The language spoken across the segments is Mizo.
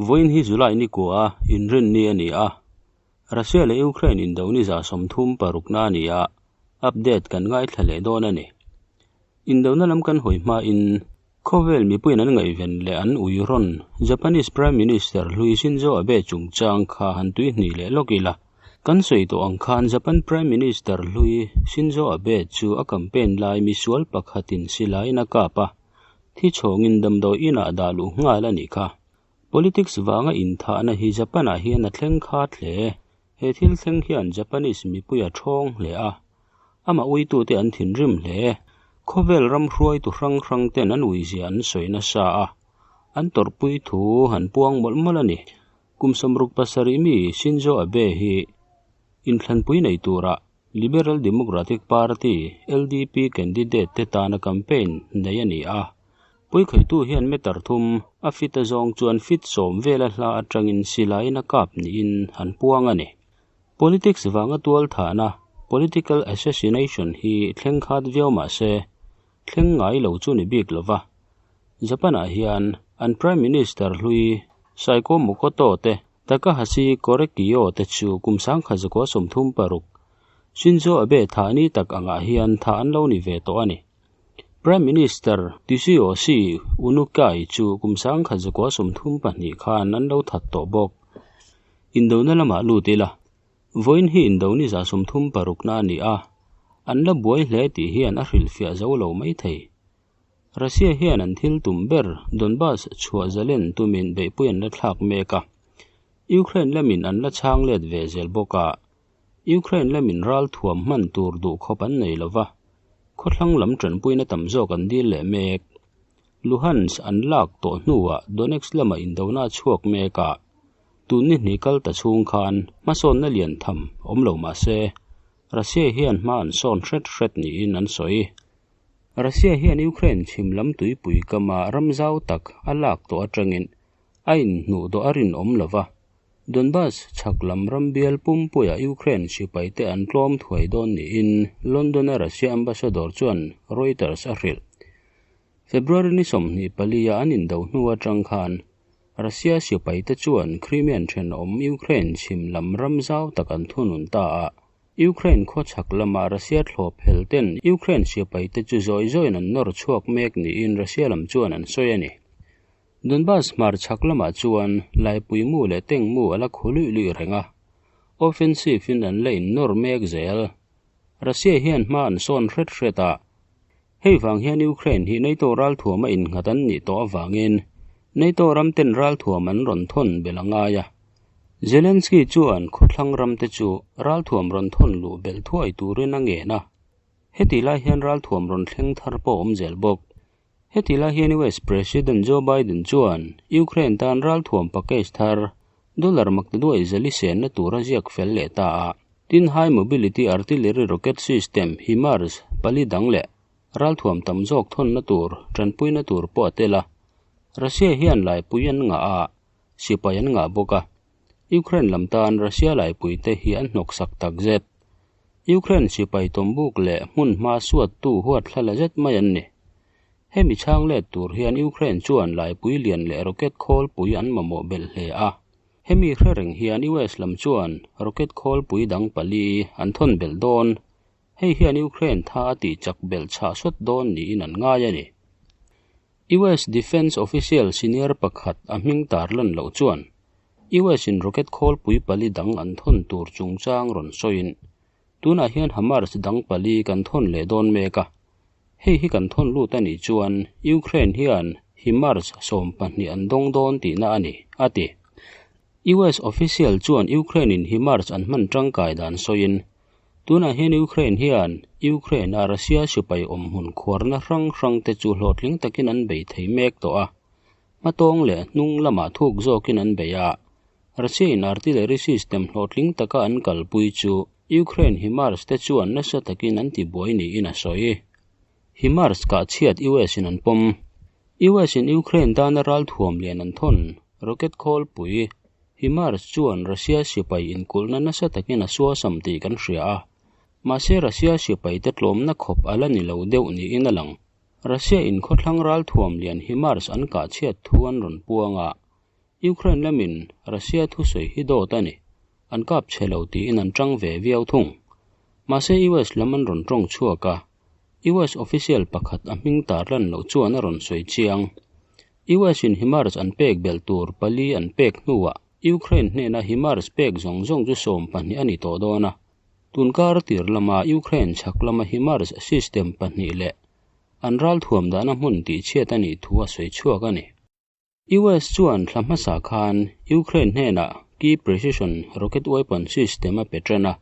Vawiin hi July ni kua inrinni a ni a, Russia leh Ukraine indo ni 36 na a ni a, update kan ngaithla leh dawn a ni. Indona lam kan hawi hmain khawvel mipuiin an ngaihven leh an ui rawn Japanese Prime Minister hlui Shinzo Abe chungchang kha han tuihnih leh lawk ila. Kan sawi tawh ang khan Japan Prime Minister hlui Shinzo Abe chu a campaign lai misual pakhatin silaiin a kap a, thi chhawngin damdawi inah dah luh nghal a nih kha. Politics vanga inthahna hi Japan-ah hian a thleng khat hle. He thil thleng hian Japanese mipui a thawng hle a, amah uitute an thinrim hle. Khawvel ram hruaitu hrang hrang ten an uizia an sawi nasa a, an tawrhpui thu an puang mawlh mawlh a ni. Kum 67 mi Shinzo Abe hi inthlanpui nei tura Liberal Democratic Party, LDP, candidate te tana campaign nei a ni a. Puikhaitu hian meter thum a fit a zawng chuan fit sawm vela hla atangin silaiin a kap niin an puang a ni. Politics vanga tual thahna, political assassination, hi thleng khat viau mah se, thleng ngai lo chu ni bik lo va. Japan-ah hian an Prime Minister hlui Saiko Makoto te, Takahashi Korekiyo te chu kum 1936 Shinzo Abe thah ni tak angah hian thah an lo ni ve tawh a ni. Prime Minister Tsuyoshi Unukai chu kum 1932 khan an lo that tawh bawk. Indona lamah lut ila, vawiin hi indo ni 36 na a ni a, an la buai hle tih hian a hrilhfiah zo lo mai thei. Russia hian an thil tum ber Donbas chhuah zalen tumin beihpui an la thlak mek a, Ukraine lamin an la chhang let ve zel bawk a, Ukraine lamin ral thuam hman tur duh khawp an nei lo va, khawthlang lam tanpuina tam zawk an dil leh mek. Luhansk an lak tawh hnuah Donetsk lama indona a chhuak mek a, tun ni hnih kal ta chhung khan hmasawnna lian tham awm lo mah se, Russia hian hma an sawn hret hret niin an sawi. Russia hian Ukraine chhim lam tuipui kama ram zau tak a lak tawh atangin a inhnuh dawh a rinawm lo va, Donbas chhak lam ram bial pumpuia Ukraine sipaite an tlawm thuai dawn niin London-a Russia ambassador chuan Reuters a hrilh. February ni 24 a an indo hnu atang khan Russia sipaite chuan Crimean thenawm Ukraine chhim lam ram zau tak an thunun ta a, Ukraine khaw chhak lama Russia thlawp hel ten Ukraine sipaite chu zawi zawiin an nawr chhuak mek niin Russia lam chuan an sawi a ni. Donbas hmar chhak lamah chuan laipui mu leh teng mu a la khu luih luih reng a, offensive in an la innawr mek zel. Russia hian hma an sawn hret hret a, hei vang hian Ukraine hi NATO ralthuam a innghat an nih tawh avangin NATO ram ten ralthuam an rawn thawn belh a ngai a. Zelensky chuan khawthlang ram te chu ralthuam rawn thawn luh belh thuai turin a ngen a, heti lai hian ralthuam rawn thleng thar pawh a awm zel bawk. Heti lai hian US President Joe Biden chuan Ukraine tan ralthuam package thar dollar maktaduai zali senna tur a ziak fel leh ta a. Tin, High Mobility Artillery Rocket System, HIMARS, pali dang leh ralthuam tam zawk thawnna tur tanpuina tur pawh a tel a. Russia hian laipui an ngah a, sipai an ngah bawk a. Ukraine lam tan Russia laipuite hi an hnawksak takzet. Ukraine sipai tawmbuk leh hmun hma suattu huat thla la zet mai an ni. Hemi chhang let tur hian Ukraine chuan laipui lian leh rocket khawlpui an mamawh belh hle a. Hemi hre reng hian US lam chuan rocket khawlpui dang pali an thawn belh dawn. Hei hian Ukraine tha a tih chak belh chhah sawt dawn niin an ngai a ni. US Defence official senior pakhat a hming tar lan loh chuan US in rocket khawlpui pali dang an thawn tur chungchang rawn sawiin, Tunah hian HIMARS dang pali kan thawn leh dawn mek a, hei hi kan thawn lut a nih chuan Ukraine hian HIMARS 12 an dawng dawn tihna a ni, a ti. US official chuan Ukraine in HIMARS an hman tangkai dan sawiin, Tunah hian Ukraine hian Ukraine a Russia sipai awmhmun khuarna hrang hrang te chu hlawhtling takin an bei thei mek tawh a, hmatawng leh hnung lamah thuk zawkin an bei a. Russia in artillery system hlawhtling taka an kalpui chu Ukraine HIMARS te chuan nasa takin an tibuai niin a sawi. HIMARS kah chhiat US in an pawm. US in Ukraine tana ralthuam lian an thawn, rocket khawlpui, HIMARS chuan Russia sipai inkulhna nasa takin a suasam tih kan hria a. Mahse Russia sipai te tlawmna khawp a la ni lo deuh niin a lang. Russia in khawthlang ralthuam lian HIMARS an kah chhiat thu an rawn puang a. Ukraine lamin Russia thusawi hi dawt a ni, an kap chhe lo tiin an tang ve viau thung. Mahse US lam an rawn tawng chhuak a, US official pakhat a hming tarlan loh chuan a rawn sawi chiang. US in HIMARS an pek belh tur pali an pek hnuah Ukraine hnena HIMARS pek zawng zawng chu 12 a ni tawh dawn a. Tunkar tir lama Ukraine chhak lama HIMARS system pahnih leh an ral thuam dahna hmun tih chhiat a nih thu a sawi chhuak a ni. US chuan thla hmasa khan Ukraine hnenah Key Precision Rocket Weapon System a pe tan a.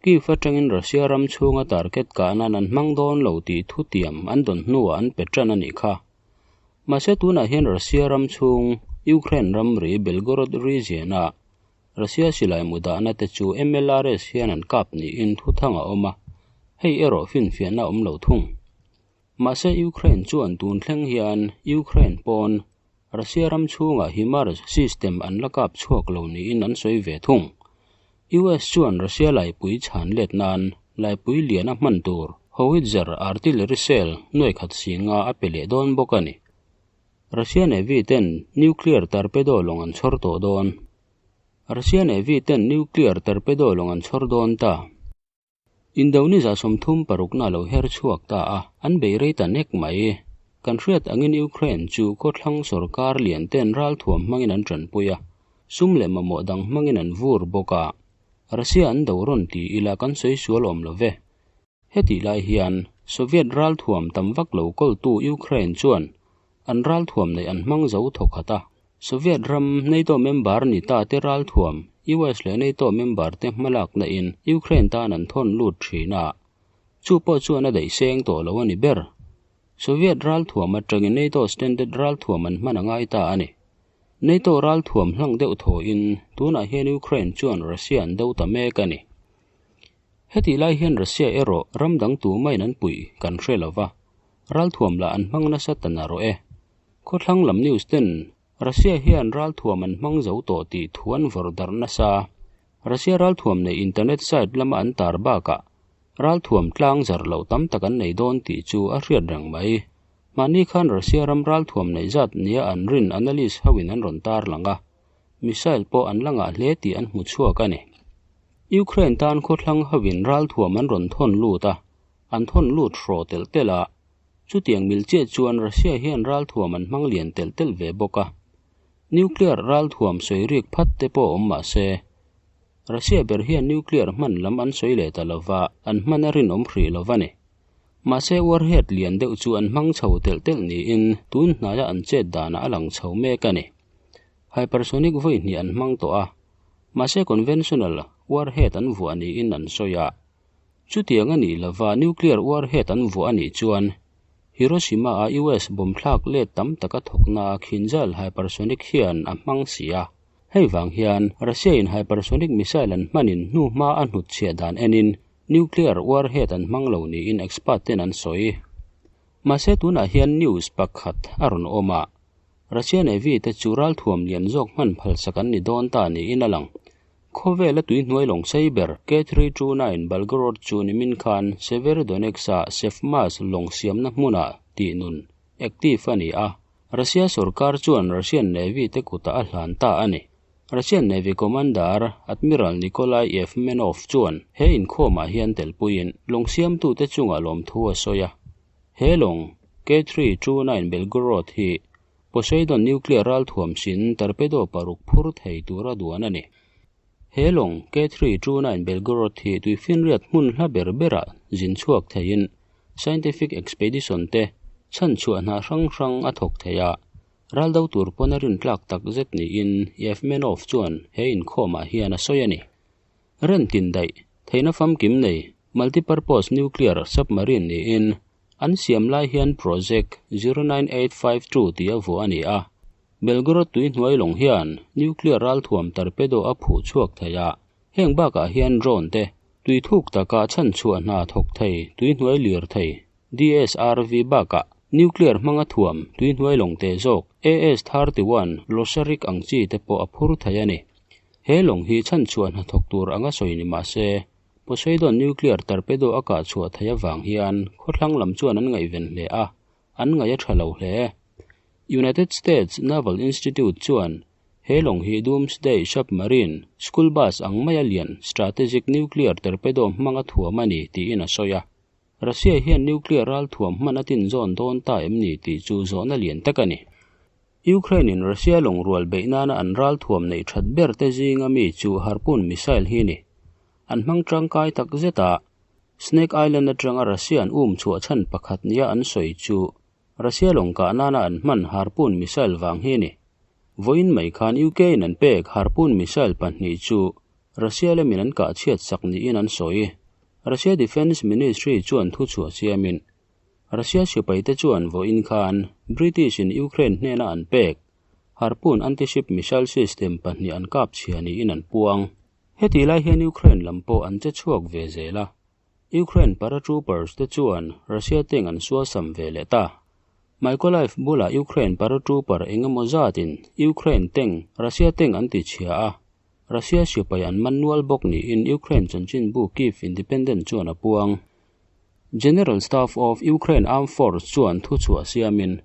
Kyiv atangin Russia ram chhunga target kahnan an hmang dawn lo tih thu tiam an dawn hnuah an pe tan a nih kha. Mahse tunah hian Russia ram chhung Ukraine ramri Belgorod region-a Russia silai mu dahna te chu MLRS hian an kap niin thu thang a awm a, hei erawh finfiahna a awm lo thung. Mahse Ukraine chuan tun thleng hian Ukraine pawn Russia ram chhungah HIMARS system an la kap chhuak lo niin an sawi ve thung. US chuan Russia laipui chhan let nan laipui lian a hman tur howitzer artillery shell nuai khat singa a pe leh dawn bawk a ni. Russia Navy ten nuclear torpedo lawng an chhawr tawh dawn. Russia Navy ten nuclear torpedo lawng an chhawr dawn ta. Indonesia 36 na lo her chhuak ta a, an bei rei ta nek mai. Kan hriat angin Ukraine chu khawthlang sorkar lian ten ral thuam hmangin an tanpui a, sum leh mamawh dang hmangin an vur bawk a. Russia an do rawn ti ila kan sawi sual awm lo ve. Heti lai hian Soviet ral thuam tam vak lo kawltu Ukraine chuan an ral thuam nei an hmang zo thawkhat a. Soviet ram NATO member ni ta te ral thuam US leh NATO member te hmalak na in Ukraine tan an thon lut thina. Chu pawh chuan a daih seng tawh lo a ni ber. Soviet ral thuam atangin NATO standard ral thuam an hman angai ta a ni. NATO ral thuam hlang deuh thaw in tunah hian Ukraine chuan Russia an do ta mek a ni. Heti lai hian Russia erawh ram dang tu maiin an pui kan hre lova. Ral thuam lah an hmang nasa ta na rawh e. Khawthlang lam news ten Russia hian ral thuam an hmang zo tawh tih thu an vawrh darh nasa. Russia ral thuam nei internet site lama an tar bakah ral thuam tlang zar lo tam tak an nei dawn tih chu a hriat reng mai. Mahni khan Russia ram ral thuam nei zat nia an rin analyst hoin an rawn tar lang a. Missile pawh an langah hle tih an hmu chhuak a ni. Ukraine tan khawthlang hoin ral thuam an rawn thawn lut a, an thawn lut hraw tel tel a. Chutiang mil chiah chuan Russia hian ral thuam an hmang lian tel tel ve bawk a. Nuclear ral thuam sawi rik phat te pawh awm mah se. Russia ber hian nuclear hman lam an sawi leh ta lova, an hman a rinawm hrih lova ni. Mahse warhead lian deuh chu an hmang chho tel tel niin tun hnaia an chet danah a lang chho mek a ni. Hypersonic vawi hnih an hmang tawh a, mahse conventional warhead an vuah niin an sawi a. Chutiang a nih lova nuclear warhead an vuah a nih chuan Hiroshima a US bomb thlak let tam taka thawkna Kinzhal hypersonic hian a hmang si a. Hei vang hian Russia in hypersonic missile an hmanin hnu hma a hnut chhiah dan enin nuclear warhead an hmang lo niin expert ten an sawi. Mahse tunah hian news pakhat a rawn awm a. Russia Navy te chu ral thuam lian zawk hman phalsak an ni dawn ta niin a lang. Khawvel a tuihnuai lawng sei ber K329 Belgorod chu nimin khan Severodonetsk-a Sevmash lawng siamna hmunah tih nun active a ni a. Russia sorkar chuan Russian Navy te kutah a hlan ta a ni. Russian Navy Commander Admiral Nikolai Yevmenov chuan he inkhawmah hian telpuiin lawng siamtute chungah lawm thu a sawi a. He lawng K329 Belgorod hi Poseidon nuclear ral thuam sin torpedo paruk phur thei tura duan a ni. He lawng K329 Belgorod hi tuifinriat hmun hla ber berah zin chhuak theiin scientific expedition te chhan chhuah hna hrang hrang a thawk thei a. Ral do tur pawn a rin tlak tak zet niin Yevmenov chuan he inkhawmah hian a sawi a ni. Ren tin daih theihna famkim nei multipurpose nuclear submarine niin an siam lai hian Project 09852 tih a vuah a ni a. Belgorod tuihnuai lawng hian nuclear ral thuam torpedo a phuh chhuak thei a. Heng bakah hian drone te tuithuk taka chhan chhuah hna thawk thei tuihnuai lir thei DSRV bakah nuclear hmanga thuam tuihnuai lawng te zawk AS-31 Losharik ang chi te pawh a phur thei a ni. He lawng hi chhan chhuah hna thawk tur anga sawi ni mah se Poseidon nuclear torpedo a kah chhuah thei avang hian khawthlang lam chuan an ngaihven hle a, an ngaih a tha lo hle. United States Naval Institute chuan He lawng hi Doomsday Submarine, school bus ang maia lian strategic nuclear torpedo hmanga thuam a ni tiin a sawi a. Russia hian nuclear ral thuam hman a tinzawn dawn ta em ni tih chu zawhna lian tak a ni. Ukraine-in Russia lawng rual beih nana an ral thuam neih that ber te zinga mi chu Harpoon missile hi a ni. An hmang tangkai tak zet a, Snake Island atanga Russia an um chhuah chhan pakhat nia an sawi chu Russia lawng kah nana an hman Harpoon missile vang hi a ni. Vawiin mai khan UK-in an pek Harpoon missile pahnih chu Russia lamin an kah chhiat sak niin an sawi. Russia Defence Ministry chuan thu chhuah siamin Russia sipaite chuan vawiin khan British-in Ukraine hnena an pek Harpoon anti-ship missile system pahnih an kap chhia niin an puang. Heti lai hian Ukraine lam pawh an che chhuak ve zel a, Ukraine paratroopers te chuan Russia tank an sualsam ve leh ta. Mykolaiv bulah Ukraine paratrooper eng emaw zatin Ukraine tank Russia tank an ti chhia a, Russia sipai an man nual bawk niin Ukraine chanchinbu Kyiv Independent chuan a puang. General Staff of Ukraine Armed Force chuan thuchhuah siamin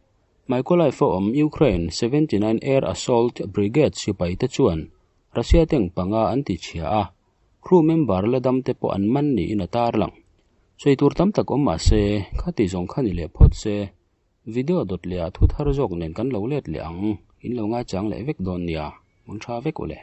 Mykolaiv a awm Ukraine 79 Air Assault Brigade sipai te chuan Russia tank panga an ti chhia a, crew member la dam te pawh an man niin a tarlang. Sawi tur tam tak awm mah se, khati zawng kha ni leh phawt se, video dawt leh ah thu thar zawk nen kan lo let leh ang, in lo ngaichang leh vek dawn nia, mun tha vek u le.